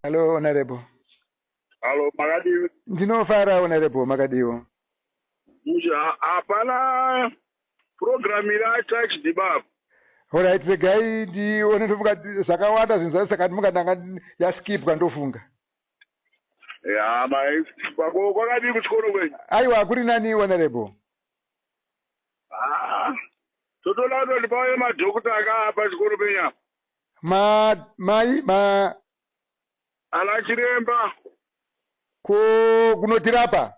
Hello, Honorable. Hello, makadii? Ndinofara, Honorable, makadiwo? Mushe, hapana program iri attached baba. Alright, regai ndione. Ndofunga zvakawanda zvinhu zvacho, saka ndimunga ndanga yaskipwa, ndofunga. Ya, mai pako kwakadii kuchikoro kwenyu? Aiwa, kuri nani, Honorable. Ah, totoda kutoti pauye madhokota akaa pachikoro penyu apa. Ma mai ma Ana chiremba. Ko kunotirapa?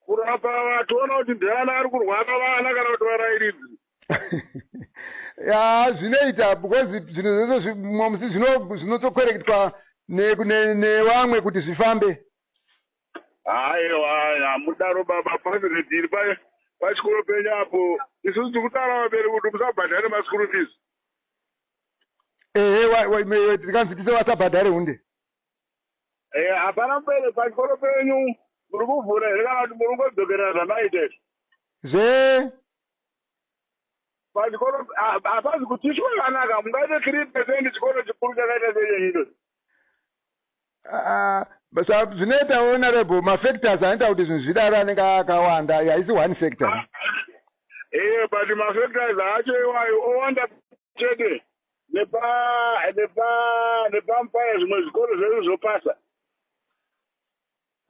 Kurapa, vatoona kuti ndiani ari kurwara, vana kana kuti varairidzi. Ya, zvinoita because zvinhu zvese mumwe musi zvinotokwerektwa nevamwe kuti zvifambe. Aiwa, hamudaro baba. President iri pachikoro penyu apo, isusu tiri kutaura vabereki kuti musabhadhare maschool fees. Ehe, tikanzi tise vasabhadhare hunde. Hapana mubereki pachikoro penyu. Muri kuvhura here kana kuti muri kungodzokera zvamaita izvi? Zve Pachikoro hapazi kutichwa kanaka. Mungaite 3%, chikoro chikuru chakaita sechenyido? Ah, zvinoita, Honorable, mafactors anoita kuti zvinhu zvidaro anenge akawanda, haisi one factor. Ee, but mafactors acho iwayo owanda chete nepamupaya zvimwe zvikoro zvedu zvopasa.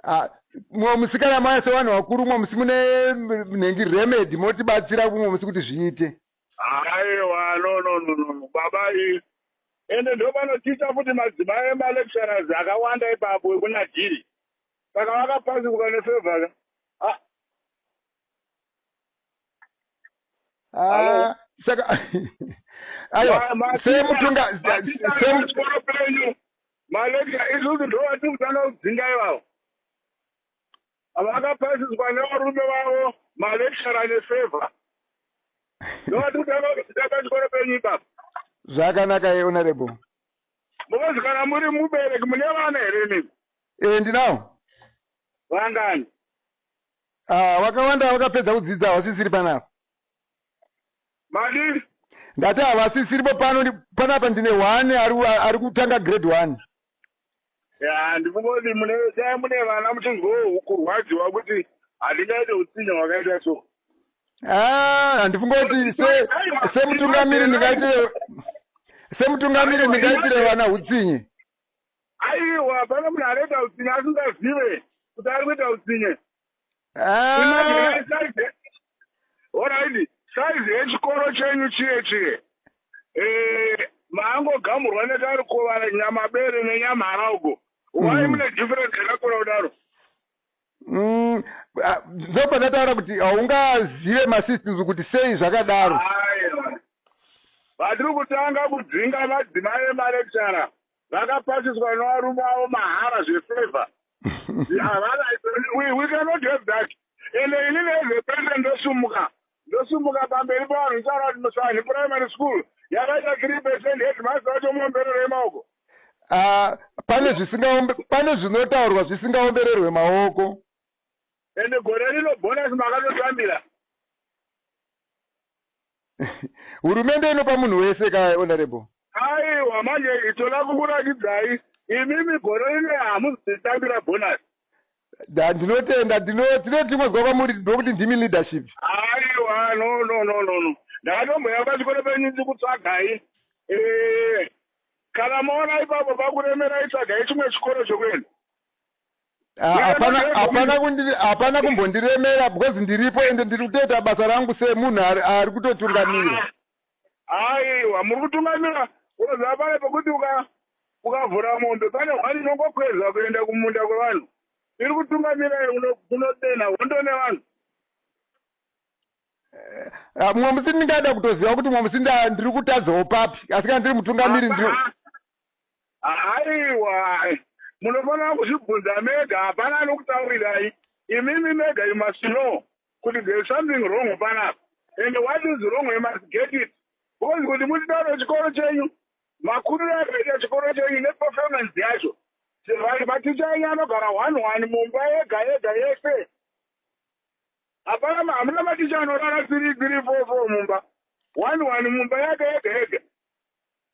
Ah, mumwe musi kana maya sevanhu vakuru, mumwe musi mune nhengi remedy, motibatsira mumwe musi kuti zviite. Aiwa, no, no, no, no, no, baba, ende ndo panoticha futi madzimai emalecturers akawanda ipapo ekunadhiri, saka vakapasiswa nefavour ka. Ah. Ah, saka aiwa, semutunga Chikoro penyu malecture, isusu ndo vatiri kutanga kudzinga ivavo vakapasiswa nevarume vavo malecturer nefavour, ndo vatiri kutanga kudzinga pachikoro penyu ipapo. Zvakanaka, Honorable. Because kana muri mubereki, mune vana here nini? E, ndinawo. Vangani? Ah, vakawanda vakapedza kudzidza, havasisiri panapa. Madii? Ndati havasisiripo pano. Panapa ndine one ari kutanga grade 1. Ya, ndikungoti mune, dai mune vana muchinzwawo kurwadziwa kuti handingaite utsinye hwakaita so. Ah, handifunga kuti semutungamiri ndingaitire, semutungamiri ndingaitire vana utsinye. Aiwa, pane munhu anoita utsinye asingazive kuti ari kuita utsinye. Ah, Alright, size yechikoro chenyu chiye chiye, maangogamurwa nekarukova nyamabere nenyamhara uko, why mune difference yakakura kudaro? Ah, ndobva ndataura kuti haungazive masystems kuti sei zvakadaro. Aiwa, vatiri kutanga kudzinga madzimai emalecturer vakapasiswa nevarume avo mahara zvefavour. We cannot have that. Ende inini as a president ndosumuka, ndosumuka pamberi pavanhu ndichaura kuti Musanhi Primary School yakaita 3%, headmaster wacho muomberero emaoko. Ah, pane zvinotaurwa zvisingaombererwe maoko. Ende gore rino bonus makatotambira. Hurumende inopa munhu wese ka, Honorable. Aiwa, manje toda kukurakidzai imimi, gore rino hamuzitambira bonus. Da, ndinotenda. Tinotimwezwa kwamuri ndokuti ndimi leadership. Aiwa, no, no, no, no, no, ndakatomboya pachikoro penyu ndikutsvagai. Kana maona ipapo pakuremerai, tsvagai chimwe chikoro chokuenda. Ah, hapana kumbondiremera because ndiripo, ende ndiri kutoita basa rangu semunhu ari kutotungamira. Aiwa, muri kutungamira. Unoziva pane pekuti ukavhura mombe, pane hwani inongokweza kuenda kumunda kwevanhu, iri kutungamira kunodenha hondo nevanhu. Ah, mumwe musi ndingada kutoziva kuti mumwe musi ndiri kutadzawo papi, asi kana ndiri mutungamiri ndino Aiwa, munofanira kuzvibvunza mega, hapana anokutaurirai. Imimi mega you must know kuti there is something wrong panapa, and what is wrong, you must get it, because kuti mutitaure chikoro chenyu, makuriro akaita chikoro chenyu neperformance yacho, maticha enyu anogara one one mumba yega yega yese. Hapana, hamuna maticha anorara three three four four mumba, one one mumba yega yega yega.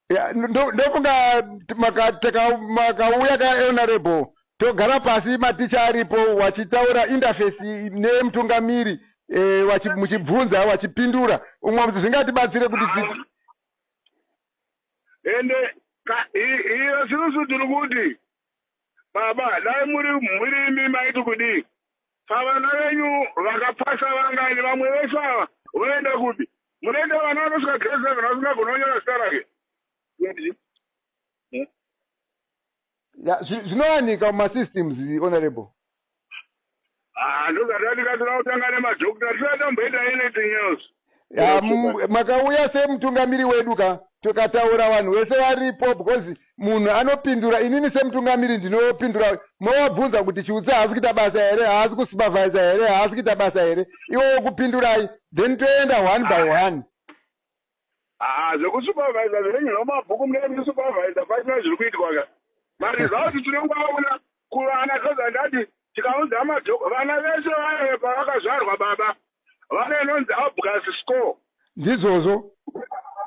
Ya, ndofunga makauya kahonorable, togara pasi, maticha aripo, wachitaura interface nemutungamiri, muchibvunza, wachipindura umwe kuti zvingatibatsire kuti Ende iyo isusu tiri kuti, baba, dai muri murimi, maiti kudii? Pavana venyu vakapasa vangani? Vamwe vese ava voenda kupi? Munoita vana vanosvika grade 7 vasingagoni kunyora zita rake. Ya, zvinowanika mumasystems, honorable. Ah, ndozvatati toda kutanga nemadhokta, tisati tamboita anything else. Ya, makauya semutungamiri wedu ka, tikataura vanhu vese varipo, because munhu anopindura. Inini semutungamiri ndinopindura. Movabvunza kuti Chiutsi haasi kuita basa here, haasi kusupervisa here, haasi kuita basa here, iwowo kupindurai, then toenda one by one. Ah, zvekusupervisa zvenyu nomabhuku munenge muchisupervisa pasina zviri kuitwa ka. Maresults tinongoaona kuvana. Toza ndati tikaudza madhoko, vana vese vaive pavakazvarwa, baba, vane inonzi Apgar score. Ndizvozvo.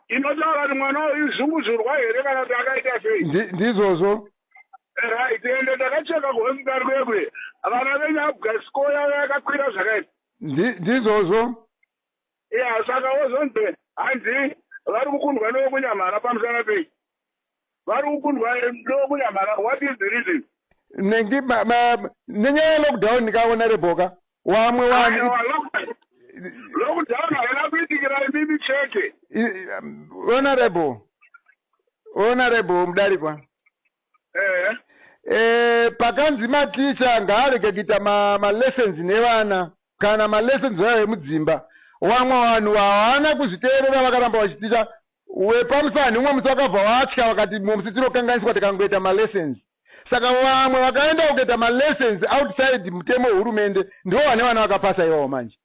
Inotaura kuti mwana uyu izunguzurwa here kana kuti akaita sei. Ndizvozvo. Right, ende takacheka kuhospital kwekwe, vana venyu Apgar score yavo yakakwira zvakaita. Ndizvozvo. Ya, saka wozonzi hanzi vari kukundwa newekunyamhara pamusana pei? Vari kukundwa newekunyamhara, what is the reason? Nengi nenyaya yelockdown ndikaona ka wamwe wani. Aiwa, lockdown haina kuitikira imimi chete. Honorable Mudarikwa. Ehe. Pakanzi maticha ngaarege kuita malessons nevana kana malessons vayo emudzimba, vamwe vanhu havana kuzviteerera, vakaramba vachiticha wepamusani. Umwe musi vakabva vatya, vakati mumwe musi tinokanganiswa tikangoita malessons. Saka vamwe vakaenda kukaita malessons outside mutemo wehurumende, ndo vane vana vakapasa iwawo manje.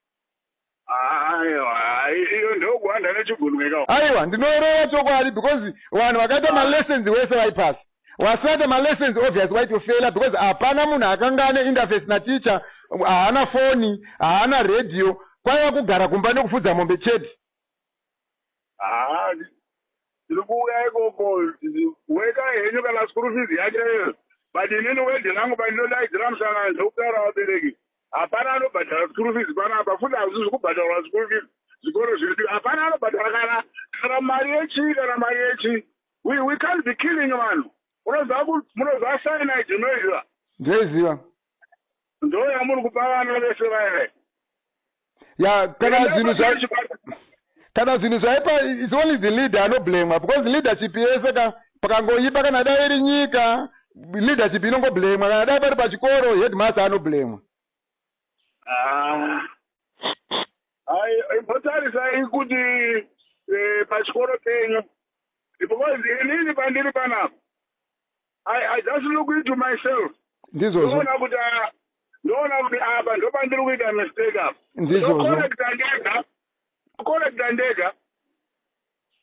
Aiwa, iyo ndokuwanda nechigunwe ka. Aiwa, ndinoreva chokwadi, because vanhu vakaita malessons wese vaipasa. Wasinaita malessons, obvious waitofela, because hapana munhu akanga ane interface naticha, haana foni, haana redhiyo, kwaiva kugara kumba nekufudza mombe chete. Haa, tiri kuuya ikoko. Weka henyu kana school fees yacho iyo, but inini word rangu pandinodaidzira musangano ndokutaura vabereki, hapana anobhadhara school fees panapa. Futi hazvisi kubhadharwa school fees. Zvikoro zvedu hapana anobhadhara kana mari yechii, kana mari yechii. We can't be killing vanhu. Unoziva munoziva cyanide? Unoiziva? Ndoiziva. Ndo yamuri kupa vana vese vaya. Ya, kana zvinhu zvaipa, it's only the leader anoblamwa, because leadership yese ka pakangoipa, kana dai iri nyika, leadership inongoblamwa. Kana dai pari pachikoro, headmaster anoblamwa. Ah. Ai, imbotarisai kuti pachikoro penyu, because inini pandiri panapa, I just look into myself. Ndizvozvo. Ndoona kuti apa ndo pandiri kuita mistake apa. Ndizvozvo. Ndocorrecta ndega, ndocorrecta ndega.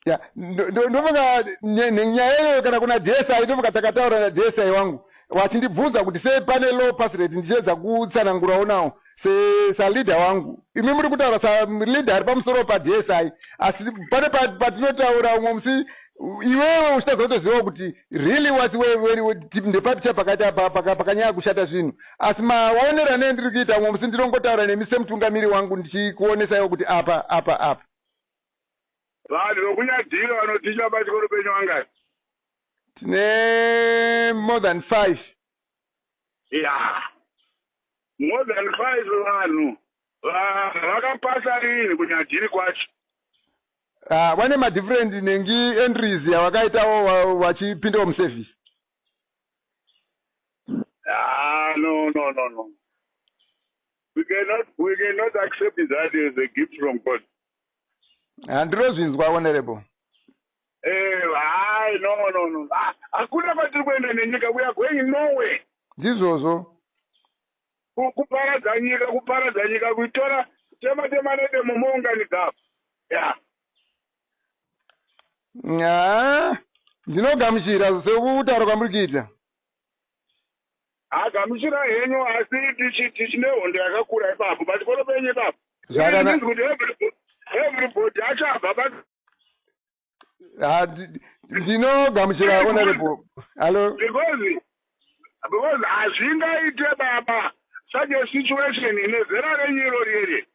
Ya, ndofunga nenyaya iyoyo, kana kuna DSI, ndofunga takataura naDSI wangu, vachindibvunza kuti sei pane low pass rate, ndichiedza kutsanangurawo nawo saleader wangu. Imi muri kutaura saleader ari pamusoro paDSI, asi pane patinotaura umwe musi, iwewe uchitadza kutoziva kuti really what ndepapi chapakaita pakanyanya kushata zvinhu. Asi maonero anee ndiri kuita, umwe musi ndinongotaura nemi semutungamiri wangu, ndichikuonesaiwo kuti apa, apa, apa. Vanhu vekunyadhira vanoticha pachikoro penyu vangani? Tine more than five. Ya, more than five vanhu vakapasa rini kunyadhiri kwacho? Ah, vane madifferent nengi entries yavakaitawo vachipindawo muservice. Ah, no, no, no, no, we cannot accept that as a gift from God. Handinozvinzwa, honorable. Hai, no, no, no. Ah, hakuna kwatiri kuenda nenyika. We are going nowhere. Ndizvozvo. Kuparadza nyika, kuparadza nyika, kuitora tema tema nedemo mounganidza apo ya. Ha, ndinogamuchira sekutaura kwamuri kuita. Hagamuchira henyu, asi tichine hondo yakakura ipapo pachikoro penyu ipapo. Zvakana It means kuti everybody achabva pa Ha, Ndinogamuchira, honorable. Hallo. Because hazvingaite baba, such a situation ine zera renyu iro riri.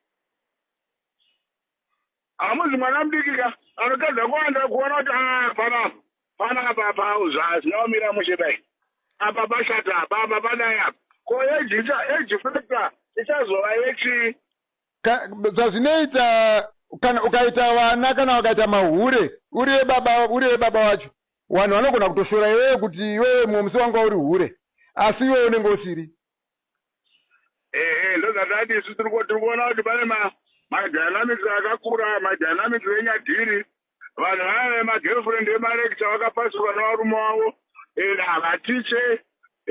Hamuzi mwana mudiki ka anotadza kuwanda kuona kuti a panapa panapa pa hazvina kumira mushe dai, apa pashata apa, apa padai apa. Ko age factor ichazova yechii? Zvazvinoita kana ukaita vana, kana ukaita mahure, uri baba, uri baba wacho, vanhu vanogona kutoshora iwewe kuti iwewe mumwe musi wanga uri hure, asi iwewe unenge usiri. Ehe, ndozvatati isu tiri kuona kuti pane madynamics akakura, madynamics enyadhiri. Vanhu vaya vemagirlfriend emalecturer vakapasirwa nevarume vavo, havatiche. A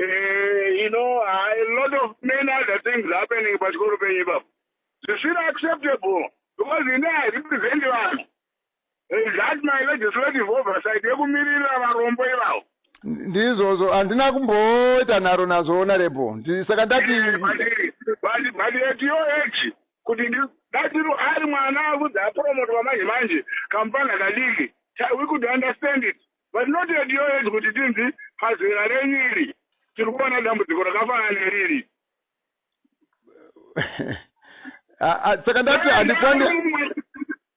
lot of many other things happening pachikoro penyu ipapo zvisiri acceptable, because ine hairepresent vanhu. That my legislative oversight yekumirira varombo ivavo. Ndizvozvo, handina kumboita nharo nazvo, honorable. Saka ndati But at your age, kuti datiri ari mwana akudzi apromotwa manje manje, kamupana kadiki, we could understand it, but not at your age, kuti tinzi pazera renyu iri tiri kuona dambudziko rakafanana neriri. Saka ndati handikwani.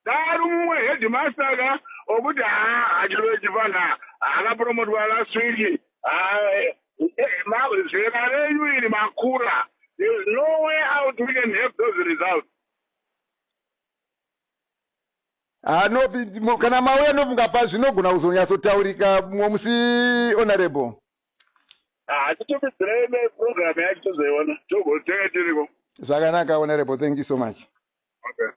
Dari mumwe headmaster ka okuti ha, achiro chifana akapromotwa last week. Zera renyu iri makura, there is no way out we can have those results. Ha, no, kana mauya nofunga pa zvinogona kuzonyatsotaurika mumwe musi, honorable. Hatitopidzirei program yacho, tozoiona togotenge tiriko. Zvakanaka, honorable, thank you so much. Okay.